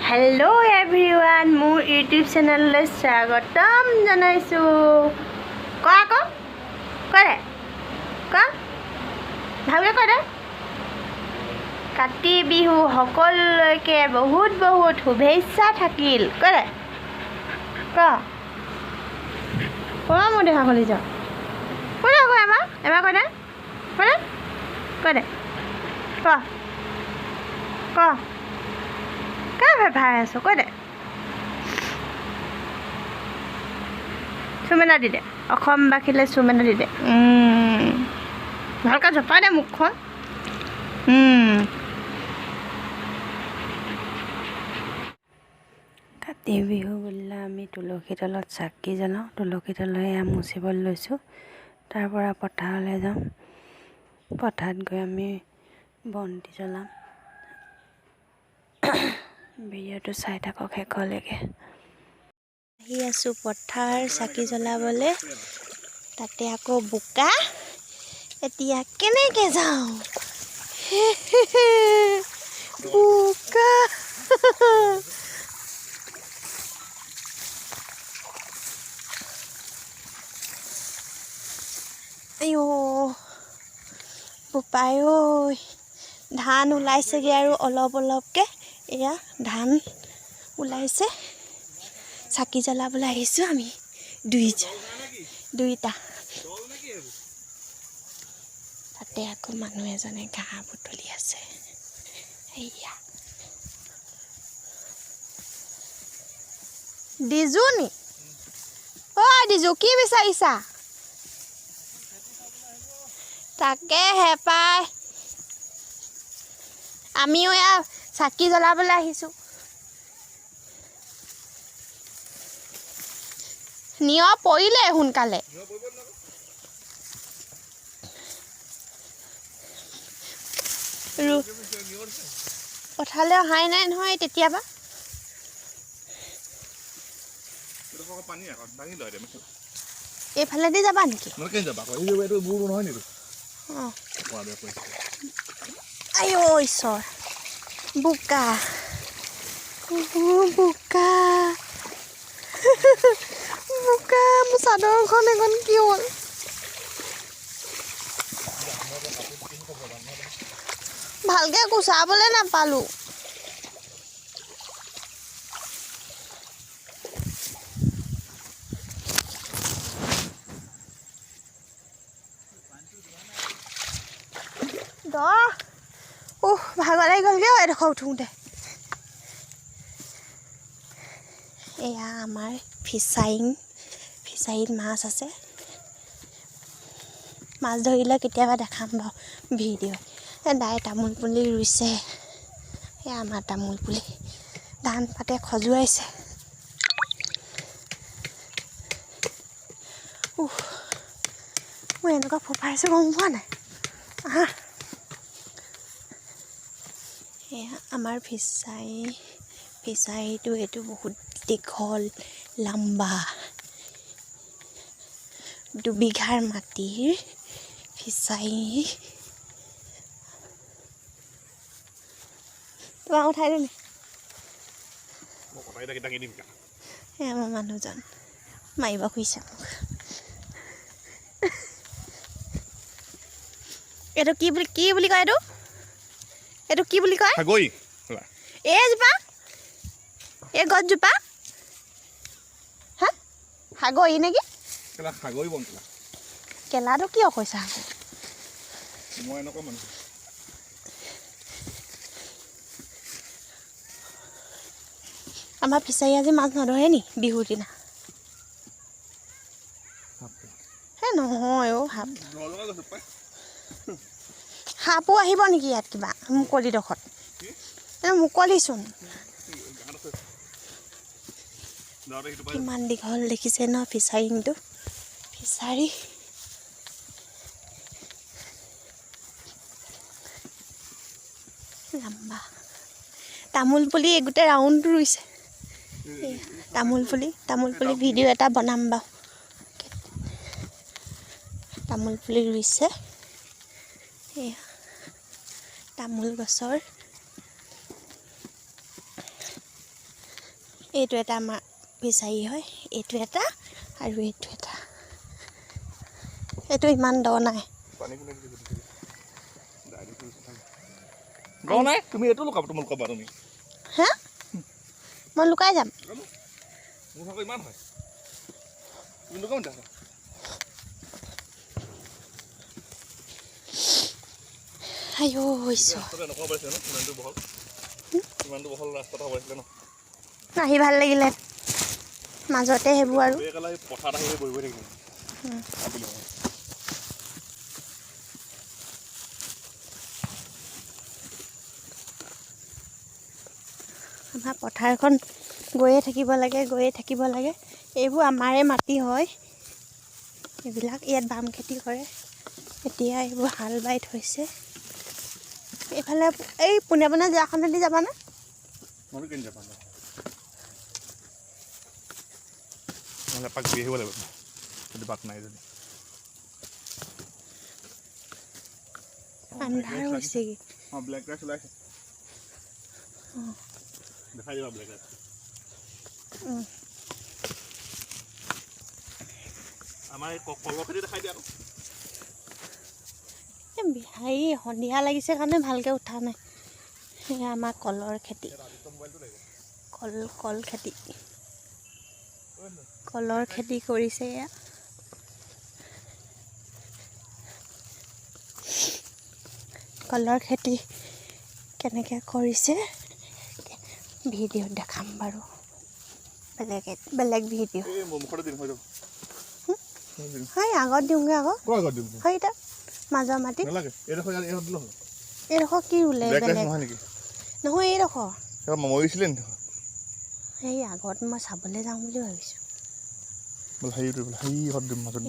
Hello' everyone, মোৰ YouTube চেনেললৈ স্বাগতম জনাইছোঁ। কোৱা আকৌ, কৈ দে, কোৱা, ভালকৈ কৈ দে। কাতি বিহু সকলোলৈকে বহুত বহুত শুভেচ্ছা থাকিল। কৈ দে, ক ক মোৰ দেখা খুলি যাওঁ। কৈ দে আকৌ এবাৰ, এবাৰ কৈ দে, কৈ দে, কৈ দে, ক ক। কাৰ ভাই আছো, কৈ দে। চুমেনা দি দে, অসমবাসীলৈ চুমেনা দি দে। ভালকৈ জপাই দে মুখখন। কাতি বিহু বুলিলে আমি তুলসী তলত চাকি জ্বলাওঁ। তুলসী তলত এয়া মুচিবলৈ লৈছোঁ। তাৰপৰা পথাৰলৈ যাম। পথাৰত গৈ আমি বন্তি জ্বলাম। ভিডিঅ'টো চাই থাকক শেষলৈকে। আহি আছোঁ পথাৰ চাকি জ্বলাবলৈ, তাতে আকৌ বোকা। এতিয়া কেনেকৈ যাওঁ? বোকা। আইঅ বোপাই ঐ, ধান ওলাইছেগৈ আৰু অলপ অলপকৈ। এয়া ধান ওলাইছে। চাকি জ্বলাবলৈ আহিছোঁ আমি দুইজন, দুইটা। তাতে আকৌ মানুহ এজনে ঘাঁহ বুটলি আছে। এয়া দিজু নি? ঐ দিজু, কি বিচাৰিছা? তাকেহে পাই, আমিও এয়া চাকি জ্বলাবলৈ আহিছোঁ। নিয় পৰিলে সোনকালে। পথাৰলৈ অহাই নাই নহয় তেতিয়াবা। এইফালেদি যাবা নেকি? অঁ। আই ঐ ঈশ্বৰ, বোকা বোকা বোকা। মোৰ চাদৰখন এখন কি হ'ল? ভালকৈ কুচাবলৈ নাপালোঁ। উহ, ভাগৰ লাগি গ'লগৈ এডোখৰ উঠোঁতে। এয়া আমাৰ ফিচাৰিং, ফিচাৰীত মাছ আছে। মাছ ধৰিলে কেতিয়াবা দেখাম বাৰু ভিডিঅ'। দাই তামোল পুলি ৰুইছে। এয়া আমাৰ তামোল পুলি, ধান পাতে খজুৱাইছে। উহ, মই এনেকুৱা ফোপাইছোঁ গম পোৱা নাই। আহা, এয়া আমাৰ ফিচাৰী। ফিচাৰীটো এইটো বহুত দীঘল লাম্বা, 2 বিঘাৰ মাটিৰ ফিচাৰী। তোমাক উঠাই দিম। এয়া আমাৰ মানুহজন মাৰিব খুজিছে মোক। এইটো কি বুলি কয়? এইটো এইটো কি বুলি কয়? খাগৈ। এইজোপা, এই গছজোপা, হা, খাগৈ নেকি? খাগৈ বন কেলা। কেলাটো কিয় কৈছা আকৌ? মই এনেকুৱা মানুহ। আমাৰ ফিচাৰী আজি মাছ নধৰে নি বিহুৰ দিনা? হে নহয় অ', সাপ সাপো আহিব নেকি ইয়াত? কিবা মুকলিডোখৰত এই মুকলিচোন। কিমান দীঘল দেখিছে ন ফিচাৰিংটো? ফিচাৰী লাম্বা। তামোল পুলি গোটেই ৰাউণ্ডটো ৰুইছে। তামোল পুলি, তামোল পুলি ভিডিঅ' এটা বনাম বাৰু। তামোল পুলি ৰুইছে। এয়া তামোল গছৰ। এইটো এটা আমাৰ ফিচাৰী হয়, এইটো এটা আৰু এইটো এটা। এইটো ইমান দ নাই। হা, মই লুকাই যাম। আহি ভাল লাগিলে মাজতে সেইবোৰ আৰু। আমাৰ পথাৰখন গৈয়ে থাকিব লাগে, গৈয়ে থাকিব লাগে। এইবোৰ আমাৰে মাটি হয়, এইবিলাক ইয়াত বাম খেতি কৰে। এতিয়া এইবোৰ হাল বাই থৈছে। এইফালে এই পোনে পোনে যোৱাখনেদি যাবানে? আন্ধাৰ হৈছেগৈ। হেৰি সন্ধিয়া লাগিছে কাৰণে ভালকৈ উঠা নাই। সেয়া আমাৰ কলৰ খেতি, কল কল খেতি, কলৰ খেতি কৰিছে। এয়া কলৰ খেতি কেনেকৈ কৰিছে ভিডিঅ'ত দেখাম বাৰু, বেলেগ বেলেগ ভিডিঅ'। হয়, আগত দিওঁগৈ আকৌ। হয়, তাত মাজৰ মাটিত এইডোখৰ কি ৰুলে বেলেগ নহয়, এইডোখৰ এই আগত মই চাবলৈ যাওঁ বুলি ভাবিছোঁ।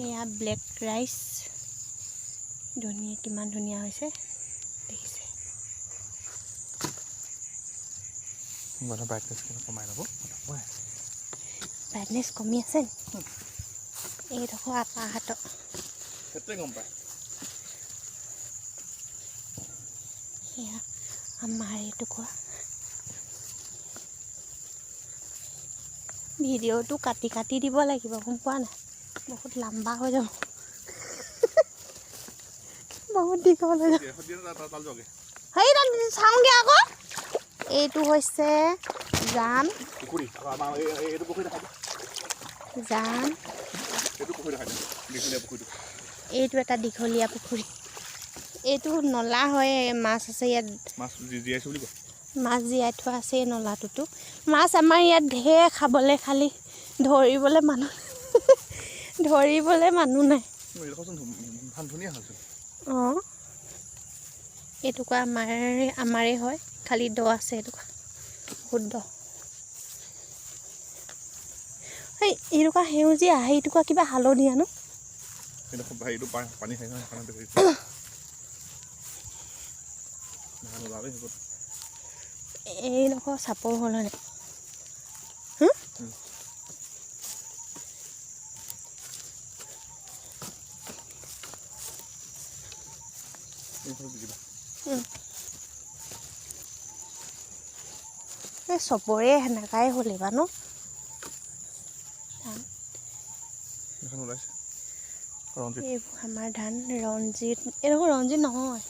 এয়া ব্লেক ৰাইচ, ধুনীয়া, কিমান ধুনীয়া হৈছে দেখিছে। ব্ৰাইটনেছ কমি আছে নি? এইডোখৰ আপাহঁতৰ সেয়া আমাৰ এইটুকুৰা। ভিডিঅ'টো কাটি কাটি দিব লাগিব, গম পোৱা নাই, বহুত লম্বা হৈ যাব, বহুত দীঘল হৈ যাব। সেই তাত চাওঁগৈ আকৌ। এইটো হৈছে জান, জান, এইটো এটা দীঘলীয়া পুখুৰী। এইটো নলা হয়, মাছ আছে ইয়াত, মাছ জীয়াই থোৱা আছে এই নলাটোতো। মাছ আমাৰ ইয়াত ঢেৰ খাবলৈ, খালি ধৰিবলৈ মানুহ ধৰিবলৈ মানুহ নাই। অঁ, এইটুকুৰা আমাৰে হয়, খালি দ আছে এইটুকুৰা, বহুত দ। এই এইটুকুৰা সেউজীয়া, সেইটুকুৰা কিবা হালধীয়া ন? এইডোখৰ চাপৰ হ'ল হয়নে? এই চবৰে সেনেকাই হ'ল এইবাৰ ন? এইবোৰ আমাৰ ধান ৰঞ্জিত, এইডোখৰ ৰঞ্জিত নহয়,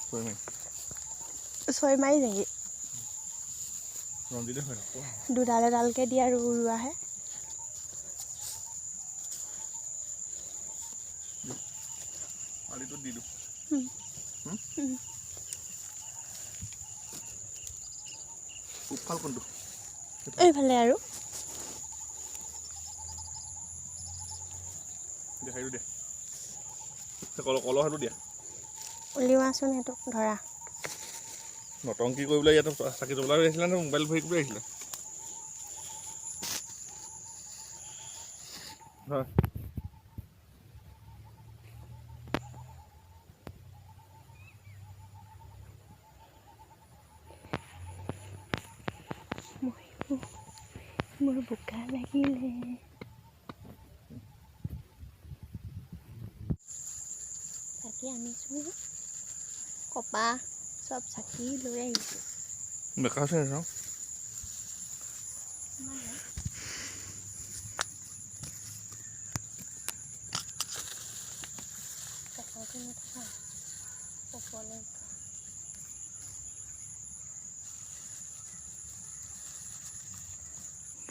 ছয়মাৰি নেকি? দুডাল এডালকৈ দিয়ে আৰু ৰোৱাহে। এইফালে আৰু উলিওৱাচোন সেইটো ধৰা। নটংকি কৰিবলৈ ইয়াত চাকি জ্বলাই আহিছিলে নে মোবাইল ভৰি কৰি আহিছিলে? মোৰ বোকা লাগিলে। চাকি আনিছোঁ, কপাহ চব চাকি লৈ আহিছোঁ।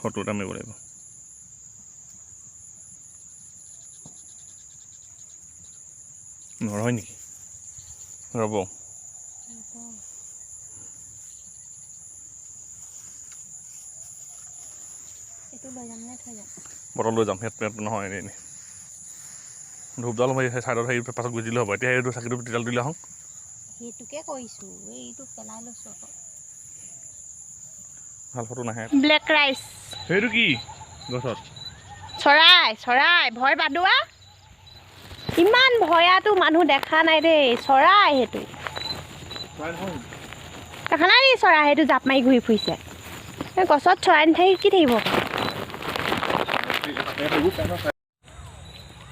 ফটো এটা মাৰিব লাগিব। নৰয় নেকি? ৰ'ব। বটল লৈ যাম, ইয়াত নহয় এনেই এনেই ধূপডাল চাইডত হেৰি পাছত গুজি দিলে হ'ব। এতিয়া এইটো চাকিটো তেতিয়াল দিলে আহোঁ। সেইটোকে কৰিছোঁ, এইটো পেলাই লৈছোঁ আকৌ। ভাল ফটো নাহে। ব্লেক ৰাইচ সেইটো কি গছত? চৰাই চৰাই, ভয় বাদুৱা। ইমান ভয়াটো মানুহ দেখা নাই দেই। চৰাই সেইটো দেখা নাই নেকি? চৰাই সেইটো জাপ মাৰি ঘূৰি ফুৰিছে। এই গছত চৰাই নাথাকি কি থাকিব?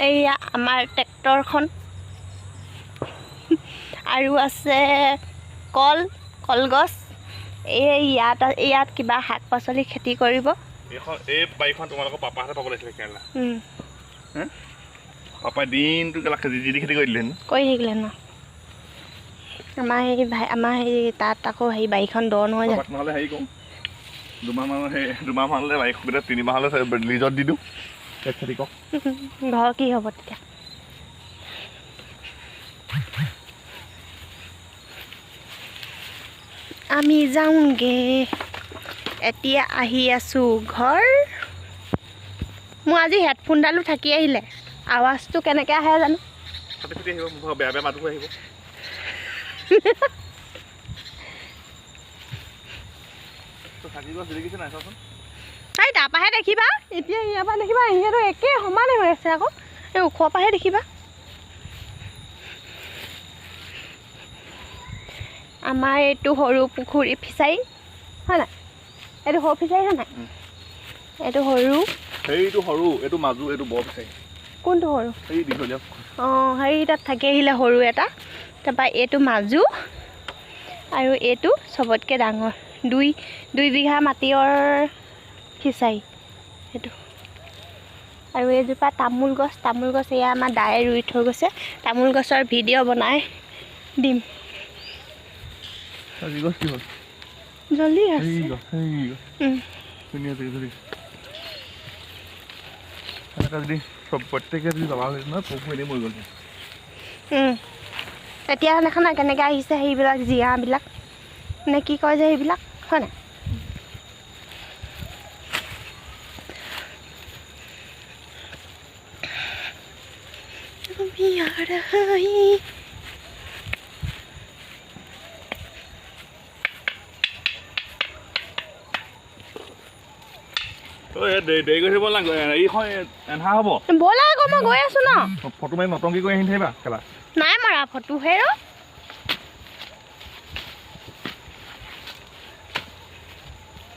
এইয়া আমাৰ ট্ৰেক্টৰখন আৰু আছে কল, কলগছ। এই ইয়াত ইয়াত কিবা শাক পাচলি খেতি কৰিব। এইখন এই বাৰীখন তোমালোকৰ পাপাহঁতে পাব লাগিছিলে কেৰেলা। পাপাই দিনটো কেলা যি খেতি কৰি দিলে কৰি থাকিলে ন। আমাৰ সেই ভাই আমাৰ সেই তাত আকৌ সেই বাৰীখন দ নহয় জানো? নহ'লে হেৰি কৰোঁ, দুমাহমান সেই দুমাহমানলৈ বাৰীখন গোটেই 3 মাহলৈ লিজত দি দিওঁ, ইয়াত খেতি কৰক। ঘৰ কি হ'ব তেতিয়া? আমি যাওঁগে এতিয়া, আহি আছোঁ ঘৰ। মোৰ আজি হেডফোনডালো থাকি আহিলে, আৱাজটো কেনেকৈ আহে জানো? ফাটি ফাটি আহিব, বেয়া বেয়া মাতো আহিব। এই তাৰপৰাহে দেখিবা, এতিয়া ইয়াৰ পৰা দেখিবা। সিহঁতৰ একে সমানে হৈ আছে আকৌ, এই ওখৰ পৰাহে দেখিবা। আমাৰ এইটো সৰু পুখুৰী ফিচাৰী হয় নাই? এইটো সৰু ফিচাৰী হয় নাই? এইটো সৰু, সেইটো সৰু, এইটো মাজু, এইটো বৰ ফিচাৰী। কোনটো সৰু? সেই দীঘলীয়া। অঁ, হেৰি তাত থাকি আহিলে সৰু এটা। তাৰপৰা এইটো মাজু আৰু এইটো চবতকৈ ডাঙৰ, 2 বিঘা মাটিৰ ফিচাৰী সেইটো। আৰু এইজোপা তামোল গছ, তামোল গছ এয়া আমাৰ দায়ে ৰুই থৈ গৈছে। তামোল গছৰ ভিডিঅ' বনাই দিম। গছ কি হ'ল? জ্বলি আছে। যদি চব প্ৰত্যেকে যদি জ্বলা নহয়, পোক এনেই মৰি গ'ল। এতিয়া দেখা নাই কেনেকৈ আহিছে সেইবিলাক জীয়াবিলাক নে কি কয় যে সেইবিলাক, হয় নাই? দেৰি কৰি থাকিব নালাগে, এইখন এন্ধাৰ হ'ব। ব'লা আকৌ, মই গৈ আছো ন। ফটো মাৰি নটংকি কৰি আহি থাকিবা খেলা। নাই মৰা ফটো হে।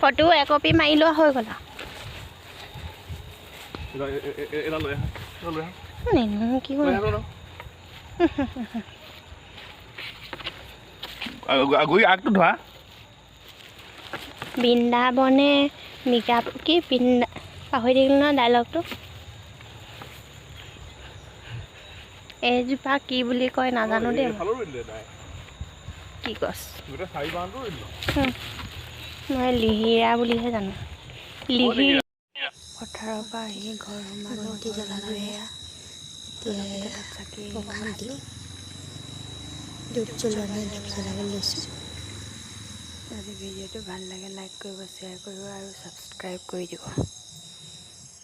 ফটো একপি মাৰি লোৱা হৈ গ'ল। এটা লৈ আহা, লৈ আহা। নেনো কি কৰিম? গৈ আগটো ধৰা। বৃন্দাবনে মিকা কি বৃন্দা, পাহৰি থাকিলো নহয় ডাইলগটো। এইজোপা কি বুলি কয় নাজানো দেই। কি গছ মই লিহিৰা বুলিহে জানো, লিহিৰা। পথাৰৰ পৰা আহি ঘৰ সোমালোঁ। বন্তি জ্বলালোঁ, এয়া চাকি প্ৰসাদ দি ধূপ জ্বলোৱা নাই, ধূপ জ্বলাব লৈছোঁ। যদি ভিডিঅ'টো ভাল লাগে, লাইক কৰিব, শ্বেয়াৰ কৰিব আৰু ছাবস্ক্ৰাইব কৰি দিব।